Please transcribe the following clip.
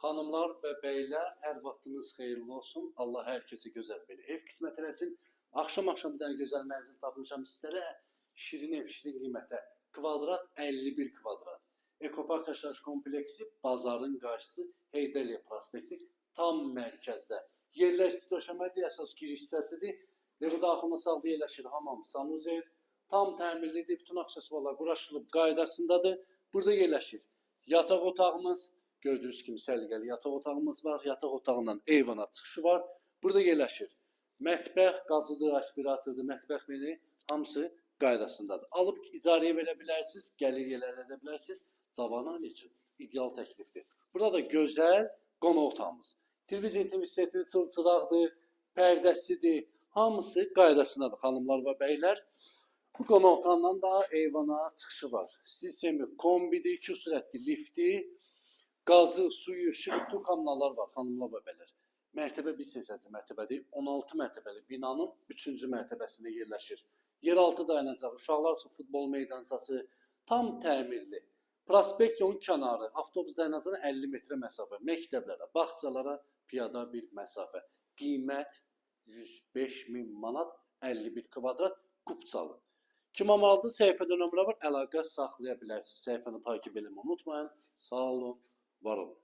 Xanımlar və bəylər, hər vaxtınız xeyirli olsun. Allah hər kəsə gözəl bir ev qismət eləsin. Axşam-axşam bir dənə gözəl mənzil tapmışam sizlərə. Şirin ev, şirin qiymətə. Kvadrat 51 kvadrat. Ekopark Yaşayış Kompleksi, bazarın qarşısı, Heydər Əliyev prospekti, tam mərkəzdə. Yerləşisi döşəmədir, əsas giriş hissəsidir. Evi daxilində sağda yerləşir hamam, sanuzel. Tam təmirlidir, bütün aksesuarlar quraşdırılıb qaydasındadır. Burada yerləşir yataq otağımız. Gördüyünüz kimi səliqəli yataq otağımız var. Yataq otağından eyvana çıxışı var. Burada yerləşir mətbəx, qazıdır, aspiratordur, mətbəx meli hamısı qaydasındadır. Alıb icarəyə verə bilərsiniz, gəlir yerlərə edə bilərsiniz. Cavan ailə üçün ideal təklifdir. Burada da gözəl qonaq otağımız. Televizor intim seti, çılçıraqdır, pərdəsidir. Hamısı qaydasındadır xanımlar və bəylər. Bu qonaq otağından da eyvana çıxışı var. Sistemi kombidir, 2 sürətli lifti, qazı, suyu, işıq, bütün kanallar var xanımlar və bəylər. Mərtəbə bir hissəsi mərtəbədir. 16 mərtəbəli binanın 3-cü mərtəbəsində yerləşir. Yeraltı dayanacağı, uşaqlar üçün futbol meydançası tam təmirli. Prospekt yolun kənarı, avtobus dayanacağına 50 metrə məsafə, məktəblərə, bağçalara piyada bir məsafə. Qiymət 105 min manat, 51 kvadrat, Qubçalı. Kim maraqlıdır, səhifədə nömrə var, əlaqə saxlaya bilərsiniz. Səhifəni takip eləməyi unutmayın. Sağ olun, var olun.